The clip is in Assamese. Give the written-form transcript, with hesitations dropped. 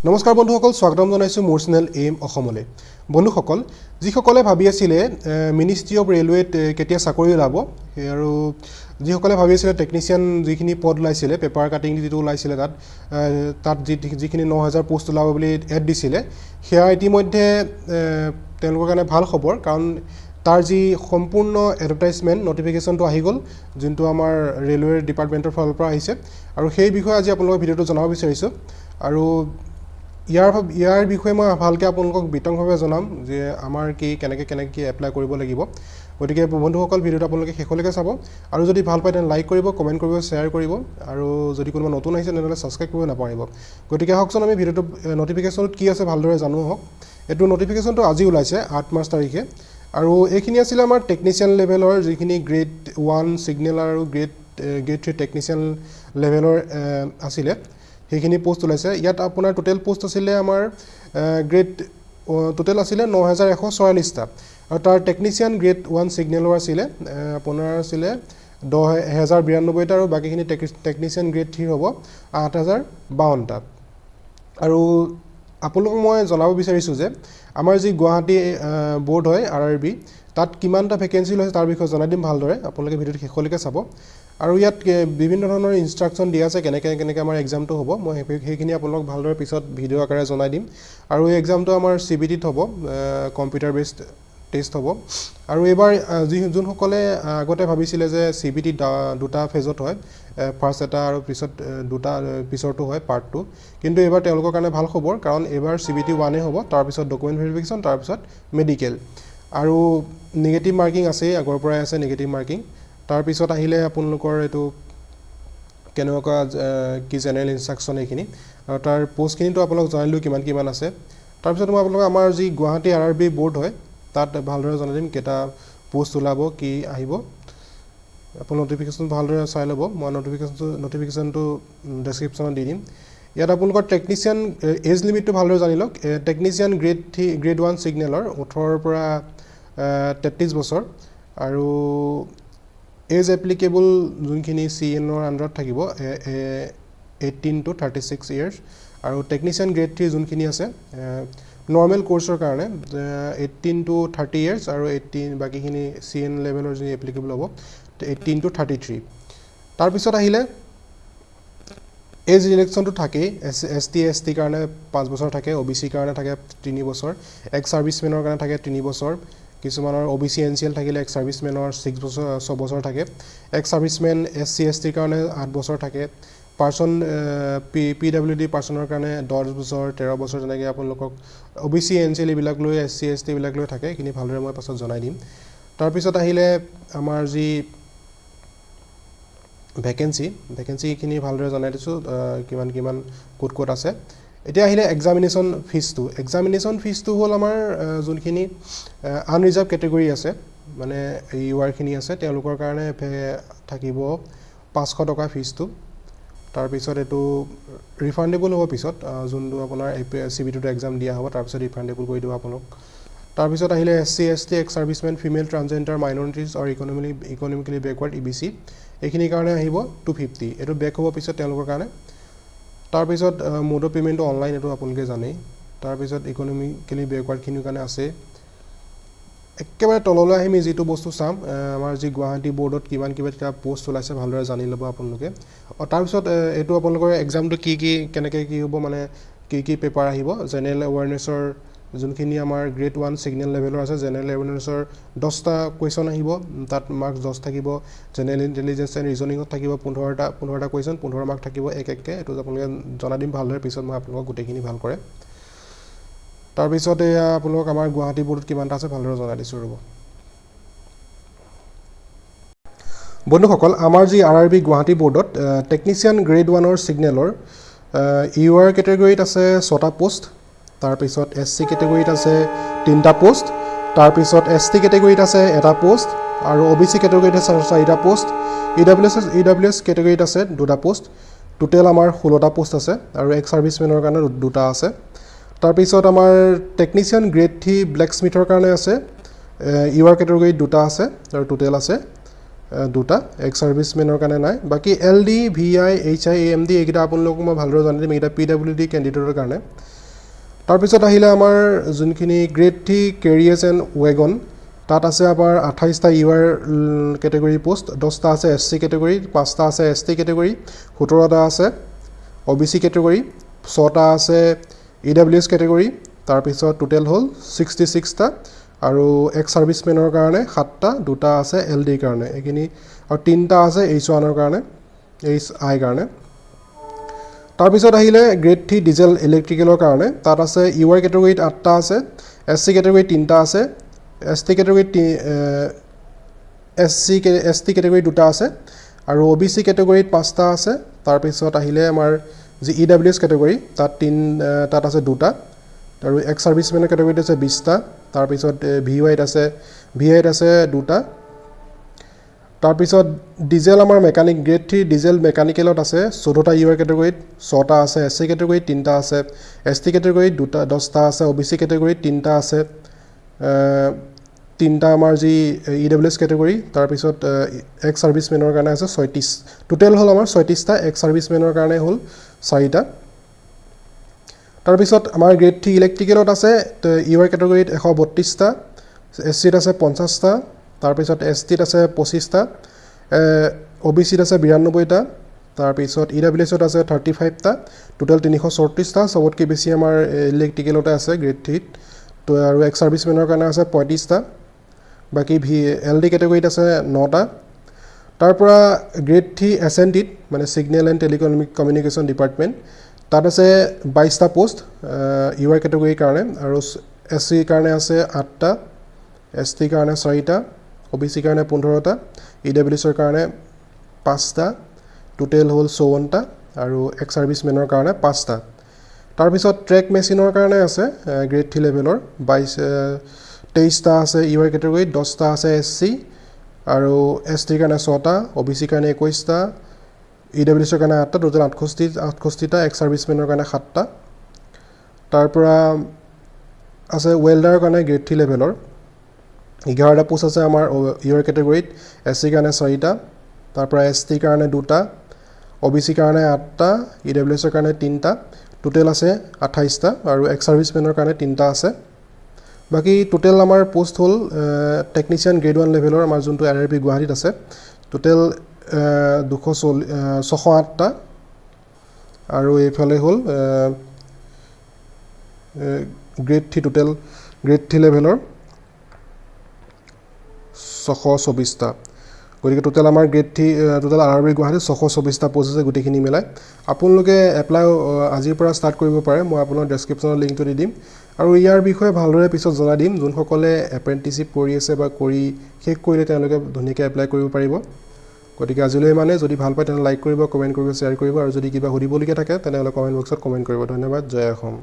নমস্কাৰ বন্ধুসকল, স্বাগতম জনাইছোঁ মোৰ চেনেল এইম অসমলৈ। বন্ধুসকল, যিসকলে ভাবি আছিলে মিনিষ্ট্ৰি অফ ৰেলৱেত কেতিয়া চাকৰি ওলাব আৰু যিসকলে ভাবি আছিলে টেকনিচিয়ান যিখিনি পদ ওলাইছিলে, পেপাৰ কাটিং যিটো ওলাইছিলে, তাত যিখিনি 9000 পোষ্ট ওলাব বুলি এড দিছিলে, সেয়া ইতিমধ্যে তেওঁলোকৰ কাৰণে ভাল খবৰ, কাৰণ তাৰ যি সম্পূৰ্ণ এডভাৰটাইজমেণ্ট নটিফিকেশ্যনটো আহি গ'ল, যোনটো আমাৰ ৰেলৱে ডিপাৰ্টমেণ্টৰ ফালৰ পৰা আহিছে। আৰু সেই বিষয়ে আজি আপোনালোকক ভিডিঅ'টো জনাব বিচাৰিছোঁ আৰু ইয়াৰ বিষয়ে মই ভালকৈ আপোনালোকক বিতংভাৱে জনাম যে আমাৰ কি কেনেকৈ কেনেকৈ কি এপ্লাই কৰিব লাগিব। গতিকে বন্ধুসকল, ভিডিঅ'টো আপোনালোকে শেষলৈকে চাব আৰু যদি ভাল পায় তেনে লাইক কৰিব, কমেণ্ট কৰিব, শ্বেয়াৰ কৰিব আৰু যদি কোনোবা নতুন আহিছে তেনেহ'লে ছাবস্ক্ৰাইব কৰিব নাপাহৰিব। গতিকে আহকচোন, আমি ভিডিঅ'টো নটিফিকেশ্যনত কি আছে ভালদৰে জানো আহক। এইটো নটিফিকেশ্যনটো আজি ওলাইছে 8 মাৰ্চ তাৰিখে আৰু এইখিনি আছিলে আমাৰ টেকনিচিয়ান লেভেলৰ যিখিনি গ্ৰেড 1 ছিগনেল আৰু গ্ৰেড 3 টেকনিচিয়ান লেভেলৰ আছিলে, সেইখিনি পষ্ট ওলাইছে। ইয়াত আপোনাৰ টোটেল পষ্ট আছিলে আমাৰ গ্ৰেড টোটেল আছিলে 9144টা আৰু তাৰ টেকনিচিয়ান গ্ৰেড 1 ছিগনেলৰ আছিলে আপোনাৰ আছিলে 10,092টা আৰু বাকীখিনি টেকনিচিয়ান গ্ৰেড 3ৰ হ'ব 8052টা। আৰু আপোনালোকক মই জনাব বিচাৰিছোঁ যে আমাৰ যি গুৱাহাটী ব'ৰ্ড হয়, আৰআৰবি, তাত কিমানটা ভেকেঞ্চি ওলাইছে তাৰ বিষয়ে জনাই দিম ভালদৰে। আপোনালোকে ভিডিঅ'টো শেষলৈকে চাব। আৰু ইয়াত বিভিন্ন ধৰণৰ ইনষ্ট্ৰাকশ্যন দিয়া আছে, কেনেকৈ কেনেকৈ আমাৰ এক্সামটো হ'ব। মই সেইখিনি আপোনালোকক ভালদৰে পিছত ভিডিঅ' আকাৰে জনাই দিম। আৰু এই এক্সামটো আমাৰ চিবিটিত হ'ব, কম্পিউটাৰ বেছড টেষ্ট হ'ব। আৰু এইবাৰ যোনসকলে আগতে ভাবিছিলে যে চিবিটি দুটা ফেজত হয়, ফাৰ্ষ্ট এটা আৰু পিছত দুটা পিছৰটো হয় পাৰ্ট 2, কিন্তু এইবাৰ তেওঁলোকৰ কাৰণে ভাল খবৰ, কাৰণ এইবাৰ চিবিটি 1েই হ'ব, তাৰপিছত ডকুমেণ্ট ভেৰিফিকেশ্যন, তাৰপিছত মেডিকেল আৰু নিগেটিভ মাৰ্কিং আছেই, আগৰ পৰাই আছে নিগেটিভ মাৰ্কিং। তাৰপিছত আহিলে আপোনালোকৰ এইটো কেনেকুৱা কি জেনেৰেল ইনষ্ট্ৰাকশ্যন এইখিনি আৰু তাৰ পষ্টখিনিতো আপোনালোক জনাই কিমান কিমান আছে। তাৰপিছত মই আপোনালোকক আমাৰ যি গুৱাহাটী আৰআৰবি ব'ৰ্ড হয়, তাত ভালদৰে জনাই দিম কেইটা পষ্ট ওলাব, কি আহিব। আপুনি নটিফিকেশ্যন ভালদৰে চাই ল'ব। মই নটিফিকেশ্যনটো ডেছক্ৰিপশ্যনত দি দিম। ইয়াত আপোনালোকৰ টেকনিচিয়ান এজ লিমিটটো ভালদৰে জানি লওক। টেকনিচিয়ান গ্ৰেড 3, গ্ৰেড 1 ছিগনেলৰ 18ৰ পৰা 33 বছৰ আৰু এজ এপ্লিকেবল যোনখিনি চি এনৰ আণ্ডাৰত থাকিব 18 to 36 years। আৰু টেকনিচিয়ান গ্ৰেড 3 যোনখিনি আছে নৰ্মেল কৰ্চৰ কাৰণে 18 টু 30 ইয়াৰ্ছ আৰু 18 বাকীখিনি চি এন লেভেলৰ যোনখিনি এপ্লিকেবল হ'ব 18 টু 33। তাৰপিছত আহিলে এজ ৰিলেক্সনটো থাকেই। এছ চি, এছ টিৰ কাৰণে 5 বছৰ থাকে, অ' বি চিৰ কাৰণে থাকে 3 বছৰ, এক্স ছাৰ্ভিচমেনৰ কাৰণে থাকে 3 বছৰ, কিছুমানৰ O' B C, N C L থাকিলে এক্স ছাৰ্ভিচমেনৰ 6 বছৰ, 6 বছৰ থাকে, ex serviceman S C, S টিৰ কাৰণে 8 বছৰ থাকে, পাৰ্চন পি ডব্লিউ ডি পাৰ্চনৰ কাৰণে 10 বছৰ, 13 বছৰ, তেনেকৈ আপোনালোকক O' B C, N C L এইবিলাক লৈ, এছ চি, এছ টি এইবিলাক লৈ থাকে। এইখিনি ভালদৰে মই পাছত জনাই দিম। তাৰপিছত আহিলে আমাৰ যি ভেকেঞ্চিখিনি ভালদৰে জনাই দিছোঁ, কিমান কিমান ক'ত ক'ত আছে। এতিয়া আহিলে এক্সামিনেশ্যন ফিজটো। এক্সামিনেশ্যন ফিজটো হ'ল আমাৰ যোনখিনি আনৰিজাৰ্ভ কেটেগৰী আছে, মানে ইউ আৰখিনি আছে, তেওঁলোকৰ কাৰণে থাকিব 500 টকা ফিজটো। তাৰপিছত এইটো ৰিফাণ্ডেবল হ'ব পিছত, যোনটো আপোনাৰ এ পি চি বি টিটো এক্সাম দিয়া হ'ব, তাৰপিছত ৰিফাণ্ডেবল কৰি দিব আপোনালোক। তাৰপিছত আহিলে SC, ST, ex servicemen, female, transgender, minorities আৰু economically backward, E B C, এইখিনিৰ কাৰণে আহিব 250। এইটো বেক হ'ব পিছত তেওঁলোকৰ কাৰণে। তাৰপিছত মোড অফ পে'মেণ্টটো অনলাইন, এইটো আপোনালোকে জানেই। তাৰপিছত ইকনমিকেলি বেকৱাৰ্ডখিনিৰ কাৰণে আছে। একেবাৰে তললৈ আহি আমি যিটো বস্তু চাম, আমাৰ যি গুৱাহাটী ব'ৰ্ডত কিমান কিবা কিবা পষ্ট ওলাইছে, ভালদৰে জানি ল'ব আপোনালোকে। তাৰপিছত এইটো আপোনালোকৰ এক্সামটো কি কি কেনেকৈ কি হ'ব, মানে কি কি পেপাৰ আহিব। জেনেৰেল এৱাৰনেছৰ যোনখিনি আমাৰ গ্ৰেড 1 ছিগনেল লেভেলৰ আছে, জেনেৰেল এৱাৰনেছৰ 10টা কুৱেশ্যন আহিব, তাত মাৰ্কছ 10 থাকিব। জেনেৰেল ইণ্টেলিজেঞ্চ এণ্ড ৰিজনিঙত থাকিব 15টা কুৱেশ্যন, 15 মাৰ্ক থাকিব এক এককৈ। এইটো আপোনালোকে জনাই দিম ভালদৰে পিছত মই আপোনালোকক গোটেইখিনি ভাল কৰে। তাৰপিছত এয়া আপোনালোকক আমাৰ গুৱাহাটী ব'ৰ্ডত কিমানটা আছে ভালদৰে জনাই দিছোঁ, ৰ'ব। বন্ধুসকল, আমাৰ যি আৰআৰবি গুৱাহাটী ব'ৰ্ডত টেকনিচিয়ান গ্ৰেড 1ৰ ছিগনেলৰ ইউ আৰ কেটেগৰীত আছে ছটা পষ্ট, তাৰপিছত এছ চি কেটেগৰীত আছে তিনিটা পষ্ট, তাৰপিছত এছ টি কেটেগৰীত আছে এটা পষ্ট আৰু অ' বি চি কেটেগৰীত আছে চাৰিটা পষ্ট, ই ডাব্লিউ এছ কেটেগৰীত আছে দুটা পষ্ট। টোটেল আমাৰ 16টা পষ্ট আছে আৰু এক্স ছাৰ্ভিচমেনৰ কাৰণে দুটা আছে। তাৰপিছত আমাৰ টেকনিচিয়ান গ্ৰেড 3 ব্লেক স্মিথৰ কাৰণে আছে, ইউ আৰ কেটেগৰীত দুটা আছে আৰু টোটেল আছে দুটা, এক্স ছাৰ্ভিচমেনৰ কাৰণে নাই। বাকী L D, V I, H I, A M D, এইকেইটা আপোনালোকক মই ভালদৰে জনাই দিম। এইকেইটা পিডাব্লিউ ডি কেণ্ডিডেটৰ কাৰণে। তাৰপিছত আহিলে আমাৰ যোনখিনি গ্ৰেড 3 কেৰিয়েজ এণ্ড ৱেগন, তাত আছে আমাৰ 28টা ইউ আৰ কেটেগৰী পষ্ট, 10টা আছে এছ চি কেটেগৰী, পাঁচটা আছে এছ টি কেটেগৰী, 17টা আছে অ' বি চি কেটেগৰী, ছটা আছে ই ডাব্লিউ এছ কেটেগৰী। তাৰপিছত টোটেল হ'ল 66টা আৰু এক্স ছাৰ্ভিচমেনৰ কাৰণে সাতটা, দুটা আছে এল ডিৰ কাৰণে এইখিনি আৰু তিনিটা আছে এইচ 1ৰ কাৰণে, এইচ আইৰ কাৰণে। তাৰপিছত আহিলে গ্ৰেড 3 ডিজেল ইলেক্ট্ৰিকেলৰ কাৰণে। তাত আছে ইউ আৰ কেটেগৰীত আঠটা আছে, এছ চি কেটেগৰীত তিনিটা আছে, এছ টি কেটেগৰীত এছ চি, এছ টি কেটেগৰীত দুটা আছে আৰু অ' বি চি কেটেগৰীত পাঁচটা আছে। তাৰপিছত আহিলে আমাৰ যি ই ডাব্লিউ এছ কেটেগৰী, তাত আছে দুটা আৰু এক্স ছাৰ্ভিচমেনৰ কেটেগৰীত আছে 20টা। তাৰপিছত ভি আইত আছে দুটা। তাৰপিছত ডিজেল আমাৰ মেকানিক, গ্ৰেড 3 ডিজেল মেকানিকেলত আছে 14টা ইউ আৰ কেটেগৰীত, ছটা আছে এছ চি কেটেগৰীত, তিনিটা আছে এছ টি কেটেগৰীত, দুটা 10টা আছে অ' বি চি কেটেগৰীত, তিনিটা আছে, তিনিটা আমাৰ যি ই ডাব্লিউ এছ কেটেগৰী। তাৰপিছত এক্স ছাৰ্ভিচমেনৰ কাৰণে আছে 36। টোটেল হ'ল আমাৰ 36টা, এক্স ছাৰ্ভিচমেনৰ কাৰণে হ'ল চাৰিটা। তাৰপিছত আমাৰ গ্ৰেড 3 ইলেক্ট্ৰিকেলত আছে ইউ আৰ কেটেগৰীত 132টা, এছ চিত আছে 50টা, তাৰপিছত এছ টিত আছে 25টা, অ' বি চিত আছে 92টা, তাৰপিছত ই ডাব্লিউ এছত আছে 35টা। টোটেল 334টা। চবতকৈ বেছি আমাৰ ইলেক্ট্ৰিকেলতে আছে গ্ৰেড 3ত। তো আৰু এক্স ছাৰ্ভিচমেনৰ কাৰণে আছে 35টা। বাকী এল ডি কেটেগৰীত আছে নটা। তাৰ পৰা গ্ৰেড 3 এছ এন টিত, মানে ছিগনেল এণ্ড টেলিকমিউনিকেশ্যন ডিপাৰ্টমেণ্ট, তাত আছে 22টা পষ্ট ইউ আৰ কেটেগৰীৰ কাৰণে আৰু এছ চিৰ কাৰণে আছে আঠটা, এছ টিৰ কাৰণে চাৰিটা, অ' বি চিৰ কাৰণে 15টা, ই ডাব্লিউ এছৰ কাৰণে পাঁচটা। টোটেল হ'ল 54টা আৰু এক্স ছাৰ্ভিচমেনৰ কাৰণে পাঁচটা। তাৰপিছত ট্ৰেক মেচিনৰ কাৰণে আছে গ্ৰেড 3 লেভেলৰ 23টা আছে ইউ আৰ কেটেগৰীত, 10টা আছে এছ চি আৰু এছ টিৰ কাৰণে ছটা, অ' বি চিৰ কাৰণে 21টা, ই ডাব্লিউ এছৰ কাৰণে আঠটা। টোটেল 68টা, এক্স ছাৰ্ভিচমেনৰ কাৰণে সাতটা। তাৰ পৰা আছে ৱেল্ডাৰৰ কাৰণে গ্ৰেড 3 লেভেলৰ 11টা পোষ্ট আছে আমাৰ ইউ আৰ কেটেগৰীত, এছ চিৰ কাৰণে চাৰিটা, তাৰপৰা এছ টিৰ কাৰণে দুটা, অ' বি চিৰ কাৰণে আঠটা, ই ডাব্লিউ এছৰ কাৰণে তিনিটা। টোটেল আছে 28টা আৰু এক্স ছাৰ্ভিচমেনৰ কাৰণে তিনিটা আছে। বাকী টোটেল আমাৰ পোষ্ট হ'ল টেকনিচিয়ান গ্ৰেড 1 লেভেলৰ, আমাৰ যোনটো আৰ আৰ বি গুৱাহাটীত আছে, টোটেল 608টা আৰু এইফালে হ'ল গ্ৰেড 3, টোটেল গ্ৰেড 3 লেভেলৰ 624টা। গতিকে টোটেল আমাৰ grade 3, total R R B গুৱাহাটীত 624টা প'ষ্ট আছে গোটেইখিনি মিলাই। আপোনালোকে এপ্লাই আজিৰ পৰা ষ্টাৰ্ট কৰিব পাৰে। মই আপোনাক ডেছক্ৰিপশ্যনত লিংকটো দি দিম আৰু ইয়াৰ বিষয়ে ভালদৰে পিছত জনাই দিম। যোনসকলে এপ্ৰেণ্টিচিপ কৰি আছে বা কৰি শেষ কৰিলে, তেওঁলোকে ধুনীয়াকৈ এপ্লাই কৰিব পাৰিব। গতিকে আজিলৈ মানে, যদি ভাল পায় তেনেহ'লে লাইক কৰিব, কমেণ্ট কৰিব, শ্বেয়াৰ কৰিব আৰু যদি কিবা সুধিবলগীয়া থাকে, তেনেহ'লে কমেণ্ট বক্সত কমেণ্ট কৰিব। ধন্যবাদ। জয় অসম।